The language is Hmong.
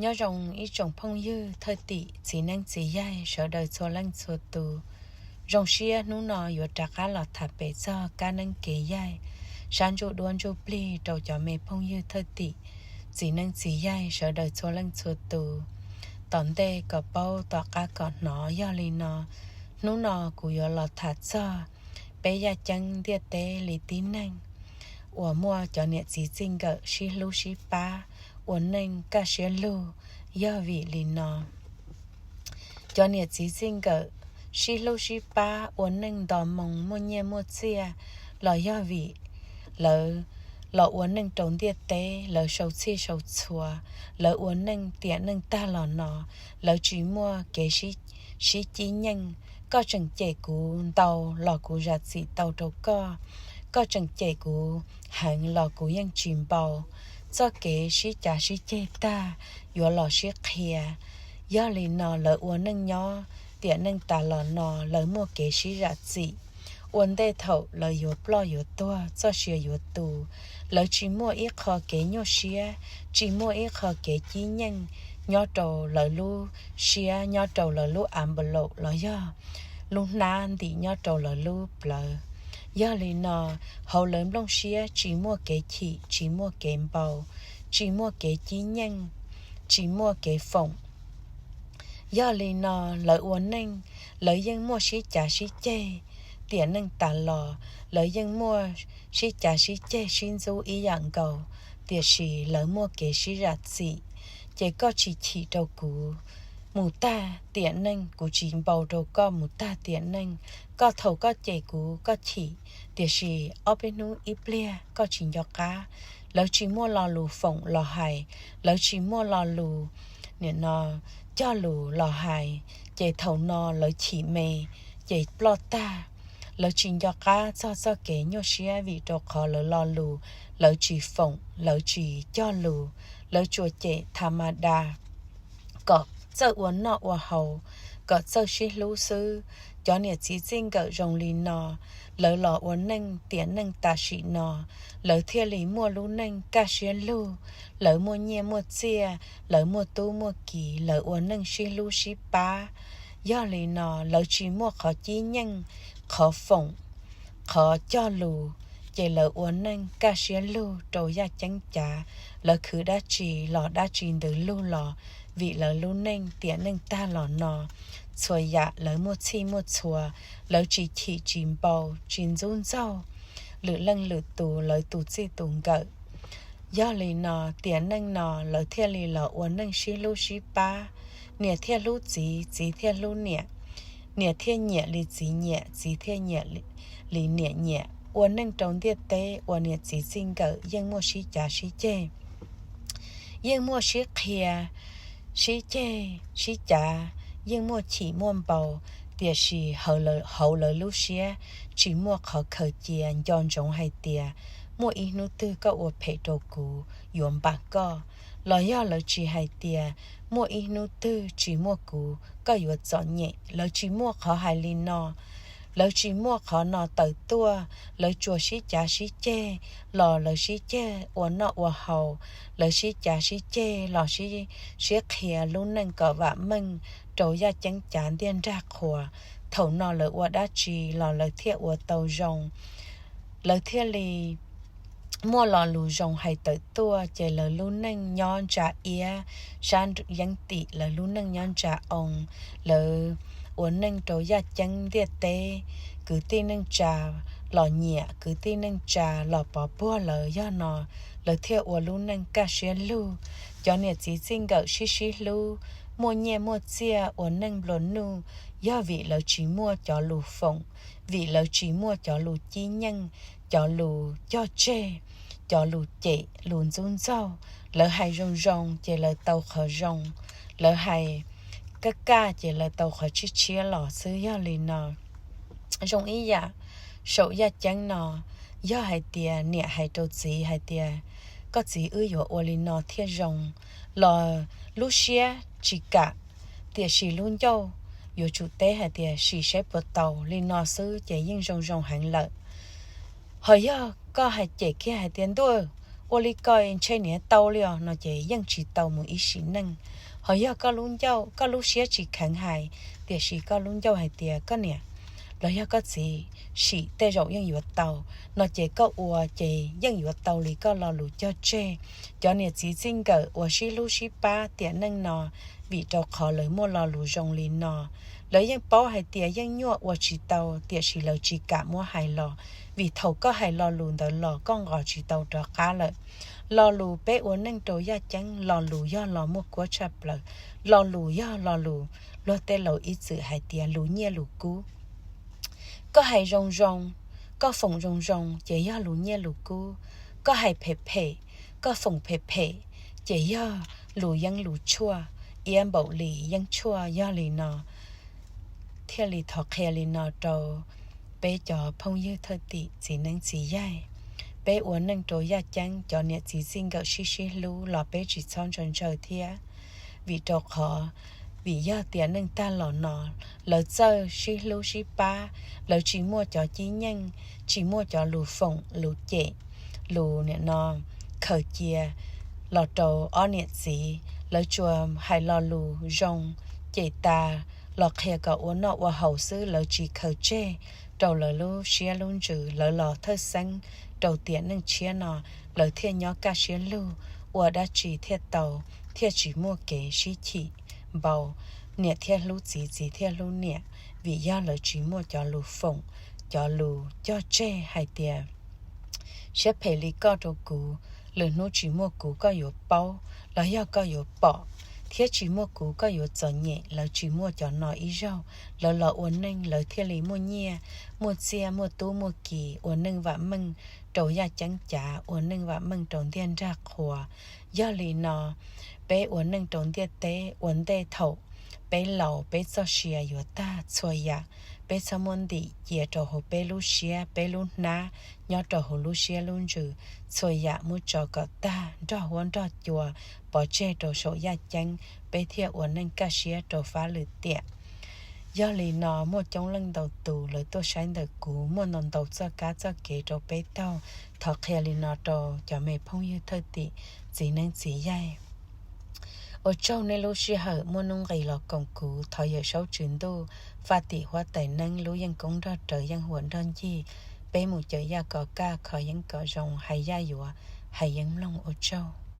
Nyob zoo ib tsoom phooj ywg thawj tim txiv neeb txiv yaig sawv daws txhua leej txhua tus. Zoo siab hnub no yuav rov qab los tham pem txog kab neeb kev yaig, sab ntsuj duab ntsuj plig rau cov me phooj ywg thawj tim txiv neeb txiv yaig sawv daws txhua leej txhua tus tom ntej kom paub tom qab kom hnov. Yog li no, hnub no kuv yuav los tham txog peb yaj ceeb ntiaj teb li tib neeg uas muaj cov niam txiv txij nkawm sib hlub sib pab, ua neej kaj siab lug. Yog vim li no, cov niam txiv txij nkawm sib hlub sib pab ua neej nto moo muaj nyiaj muaj txiaj los yog vim lawv los ua neej rau ntiaj teb, lawv sau txhij sau txhua, lawv ua neej tiam neej tag los no, lawv tsis muaj kev sib cib nyeej. Koj tseem cem kuv ntau los kuv zam txim tau rau koj, koj tseem cem kuv heev los kuv yeej tsis npau. Txoj kev sib cav sib ceg tag yuav los sib qhia. Yog li no lawv ua neej nyob tiam neej tas los no lawv muaj kev sib zam txim, ua ntej thaum lawv yuav ploj yuav tuag txoj sia yuav tu, lawv tsis muaj ib qho kev nyuaj siab, tsis muaj ib qho kev cib nyeej nyob rau lawv lub siab, nyob rau lawv lub a npa laum los yog lub hnab ntim nyob rau lawv lub plawv. Yog li no, hauv lawv nplooj siab tsis muaj kev chim, tsis muaj kev npau, tsis muaj kev cib nyeej, tsis muaj kev foom. Yog li no, lawv ua neej, lawv yeej muaj sib cav sib ceg tiam neej tas los, lawv yeej muaj sib cav sib ceg sib ntxub ib yam nkaus, tiam sis lawv muaj kev sib zam txim. Ces koj tsis chim rau kuv mus tag tiam neej, kuv tsis npau rau koj mus tag tiam neej. Koj thaum koj cem kuv koj chim, tiam sis ob peb hnub ib pliag koj tsis nco qab. Lawv tsis muaj lo lus foom los hais, lawv tsis muaj lo lus, nim no, cog lus los hais, ces thaum no lawv chim me, ces ploj tag. Lawv tsis nco qab txog txoj kev nyuaj siab vim rau qhov lawv lo lus, lawv tsis foom, lawv tsis cog lus, lawv tsuas cem tha ma da kom txawj ua noj ua haus, kom txawj sib hlub xwb. Cov niam txiv txij nkawm zoo li no, lawv los ua neej tiam neej tam sim no, lawv thiaj li muaj lub neej kaj siab lug, lawv muaj nyiaj muaj txiaj, lawv muaj tub muaj kiv, lawv ua neej sib hlub sib pab. Yog li no, lawv tsis muaj qhov cib nyeej, qhov foom, qhov cog lus, ces lawv ua neej kaj siab lug rau yaj ceeb cav. Lawv khwv dab tsi los dab tsi ntws lug los, vim lawv lub neej tiam neej tag los no, txhua yam lawv muaj txhij muaj txhua, lawv tsis chim tsis npau, tsis ntxub ntxaug lwm leej lwm tus lawv tus txij tus nkawm. Yog li no, tiam neej no lawv thiaj li los ua neej sib hlub sib pab, niam thiaj hlub txiv, txiv thiaj hlub niam, niam thiaj nyiam li txiv nyiam, txiv thiaj nyiam li niam nyiam. Ua neej rau ntiaj teb ua niam txiv txij nkawm yeej muaj sib cav sib ceg, yeej muaj sib qhia, sib ceg sib cav, yeej muaj chim muaj npau, tiam sis hauv lawv lub siab tsis muaj qhov khaws cia nco ntsoov hais tias muaj ib hnub twg koj ua phem rau kuv yuav npam koj. Los yog lawv tsis hais tias muaj ib hnub twg tsis muaj kuv koj yuav txom nyem, lawv tsis muaj qhov hais li no. Lawv tsis muaj qhov no tawm tuaj, lawv tsuas sib cav sib ceg los lawv sib ceg ua noj ua haus, lawv sib cav sib ceg los sib qhia lub neej kom vam meej rau yaj ceeb cav ntiaj nrag qhuas. Thaum no lawv ua dab tsi los lawv thiaj ua tau zoo, lawv thiaj li muaj lo lus zoo hais tawm tuaj, ces lawv lub neej nyob ntsa iab sab yeeb tim, lawv lub neej nyob ntsa oo, lawv ua neej rau yaj ceeb ntiaj teb, kwv tij neej tsa los nyiam, kwv tij neej tsa los pov puag lawv. Yog no lawv thiaj ua lub neej kaj siab lug. Cov niam txiv txij nkawm sib sib hlub, muaj nyiaj muaj txiaj ua neej nplua nuj, yog vim lawv tsis muaj cov lus foom, vim lawv tsis muaj cov lus cib nyeej, cov lus cog tseg, cov lus cem lus ntxub ntxaug. Lawv hais zoo zoo ces lawv tau qhov zoo, lawv hais kaj kaj ces lawv tau qhov tshiab tshiab los xwb. Yog li no, zoo ib yam saum yaj ceeb no, yog hais tias niam hais rau txiv hais tias, koj txiv, wb yuav ua li no thiaj zoo, los lub siab tsis kam, tiam sis lub ncauj yuav tsum teb hais tias sim saib puas tau, li no xwb ces yeej zoo zoo heev lawm. Ho yog koj hais cem kiag hais tias, ntuj, ua li ko ntshe niam tau li os no ces yeej tsis tau mus ib sim neej. Ho yog koj lub ncauj, koj lub siab tsis kheev hais, tiam sis koj lub ncauj hais tias koj niam los yog koj txiv sim tej zaum yeej yuav tau, no ces koj ua ces yeej yuav tau li koj lo lus cog tseg. Cov niam txiv txij nkawm uas sib hlub sib pab tiam neej no, vim rau qhov lawv muaj lo lus zoo li no. Lawv yeej paub hais tias yeej nyuaj ua tsis tau, tiam sis lawv tsis kam muab hais los, vim thaum koj hais lo lus ntawd los koj nqos tsis tau rov qab lawm. Lo lus peb ua neej rau yaj ceeb, lo lus yog lo muaj kuab tshaj plaws. Lo lus yog lo lus luag tej laus ib txwm hais tias lus nyiaj lus kub. Koj hais zoo zoo, koj foom zoo zoo ces yog lus nyiaj lus kub. Koj hais phem phem, koj foom phem phem ces yog lus yeeb lus tshuaj, iab npaum li yeeb tshuaj. Yog li no thiaj li thov qhia li no rau peb cov phooj ywg thwj tim txiv neeb txiv yaig. Peb ua neej rau yaj ceeb, cov niam txiv txij nkawm sib sib hlub los peb tsis txhob ntshaw ntshaw thiab. Vim rau qhov, vim yog tiam neej tag los no lawv txawj sib hlub sib pab, lawv tsis muaj cov cib nyeej, tsis muaj cov lus foom lus cem, lus nim no khaws cia los rau ob niam txiv. Lawv tsuas hais lo lus zoo cem tas los qhia kom ua noj ua haus xwb, lawv tsis khaws tseg rau lawv lub siab lub ntsws. Lawv los thawj xeeb rau tiam neej tshiab no, lawv thiaj nyob kaj siab lug, ua dab tsi thiaj tau, thiaj tsis muaj kev sib chim npau. Niam thiaj hlub txiv, txiv thiaj hlub niam, vim yog lawv tsis muaj cov lus foom, cov lus cog tseg hais tias siab phem li koj rau kuv, lwm hnub tsis muaj kuv koj yuav paub los yog koj yuav pom, thiab tsis muaj kuv koj yuav txom nyem. Lawv tsis muaj cov no ib zaug, lawv los ua neej lawv thiaj li muaj nyiaj, muaj txiaj, muaj tub muaj ki, ua neej vam meej rau yaj ceeb cav, ua neej vam meej rau ntiaj nrag qhua. Yog li no, peb ua neej rau ntiaj teb ua ntej thaum peb laus peb txoj sia yuav tag, txhua yam peb txhob muab ntim cia rau hauv peb lub siab peb lub hnab, nyob rau hauv lub siab lub ntsws, txhua yam muab tso kom tag nrog huab nrog cua, pov tseg rau saum yaj ceeb, peb thiaj ua neej kaj siab rau fab lwm tiam. Yog li no muaj coob leej ntau tus lawv tuaj saib ntawm kuv, muaj ntau ntau txoj kab txoj kev rau peb taug. Thov qhia li no rau cov me phooj ywg thwj tim txiv neeb txiv yaig. Ua tsaug nej lub sij hawm muaj nuj nqis los koom kuv. Thov Yawm Saub Tswv Ntuj, faj tim huab tais neeb lub yeej koob nrog rawv yeej huam nrog ncig peb mus cawm yaj kom kaj, kho yeeb kom zoo, hais yaj yuav, hais yeeb mloog. Ua tsaug.